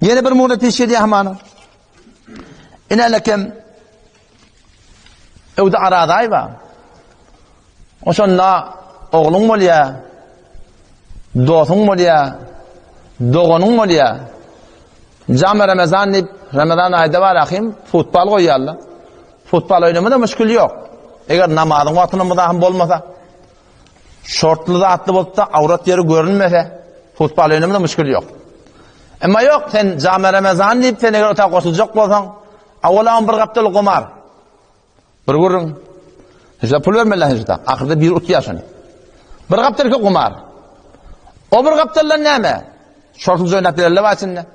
Ýene bir muny peş edýär hamana. Inelekem öwde aradaý bar. Oşanda ogluň bolýar, dosuň bolýar, doganyň bolýar. Jamy Ramazan diýip, Ramazan aýda bar ahim, futbol goýýarlar. Futbol oýnamada müşkil ýok. Eger namazyň wagtynda muzahym bolmasa, şortly zatly bolup-da awrat ýeri görünmese, futbol oýnamada müşkil ýok. Emma ýok, sen Jamy Ramazan diýip, sen eger otag goşuljak bolsaň, awala bir gapdal gomar. Bir gürrüň. Hiç pul bermeli hiç da. Ahyrda bir utýar şony. Bir gapdal ki gumar. O bir gapdaldan näme? Şortly oýnap bererler bar içinde.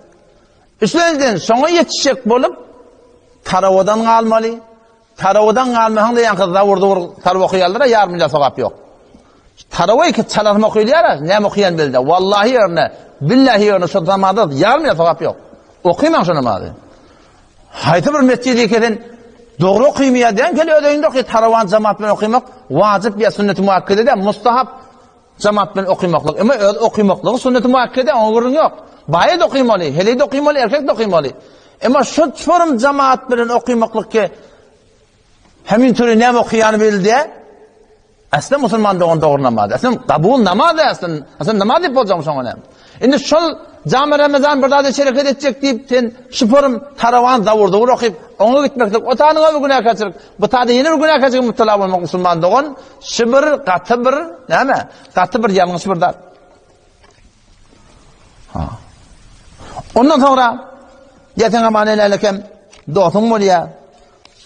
Üçlenjiden şoňa ýetişjek bolup tarawadan galmaly. Tarawadan galmasaň da ýaňky zawur-zawur tarwa okaýarlar, ýarym milýar sogap ýok. Tarawa iki çalasym okaýarlar, näme okaýan belli. Wallahi ýerine, billahi ýerine şo zamanda ýarym milýar sogap ýok. Okymaň şo namazy. Haýsy bir mesjidi kesen dogry okymýar diýen kel öz öýünde oky tarawan jemaat bilen okymak wajyp ýa sünneti muakkede däl, mustahap jemaat bilen okymaklyk. Emma öz okymaklygy sünneti muakkede, oňa gürrüň ýok. Baýa da okymaly, heleý de okymaly, erkek de okymaly. Emma şu çorum jemaat bilen okymaklyk ki hemin türi näme okaýany belli däl. Äsli musulman dogan dogry namaz. Äsli kabul namaz äsli. Äsli namaz diýip boljakmy şoňa näme? Indi şol jamy Ramazan bir zada şereket etjek diýip sen şuporym tarawan zawur-zawur okyp oňa gitmeklik o tanyň bir günäkärçilik. Bu tada ýene bir günäkärçilige mübtela bolmak musulman dogan şu bir gaty bir näme? Gaty bir ýalňyş bir zat. Ha. Ondan soňra ýeten aman elelekem dostuň bolýar.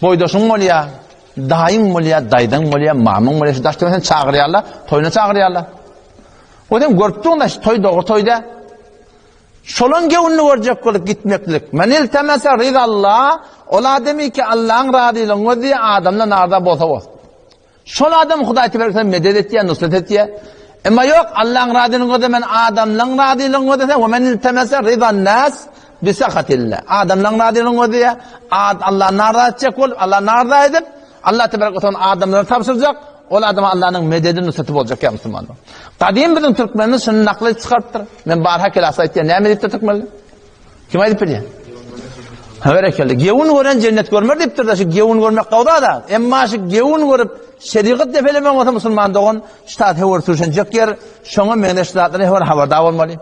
Boýdaşyň bolýar, daýyň bolýar, daýzaň bolýar, mamyň bolýar, şu daş seni çagyrýarlar, toýuna çagyrýarlar. O sen görüp durun şu toý dogry toý da. Şolaň göwnüni görjek bolup gitmeklik. Men iltemese rizallah, ol adamy ki Allahyň razylygyny gözleýär, adamdan arda bolsa bolsun. Şol adam Hudaý tebarek taala medet etýär, nusrat etýär. Emma ýok, Allahyň razylygyny gözlemen, adamlaryň razylygyny gözlese, we men iltemese rizan nas bi sahatillah. Adamlaryň razylygyny gözleýär, ad Allahny narazy etjek bolup, Allah narazy edip, Allah tebarek taala adamlara tabşyrjak, ol adama Allahnyň mededi, nusraty boljak ýa musulmanlar. Gadym biziň türkmenimiz şuny nakl edip çykarypdyr. Men barha kelasda aýtýan, näme diýipdir türkmenler? Kim aýdyp bilýär? Ha berekella. Gewün gören cennet görmer diýipdir-de, şu gewün görmek gowda-da. Emma şu gewün görüp şerigat depelemek bolsa musulman dogan, şu zat höwür sürşenjek ýer, şoňa meňzeş zatlara höwür habardar bolmaly.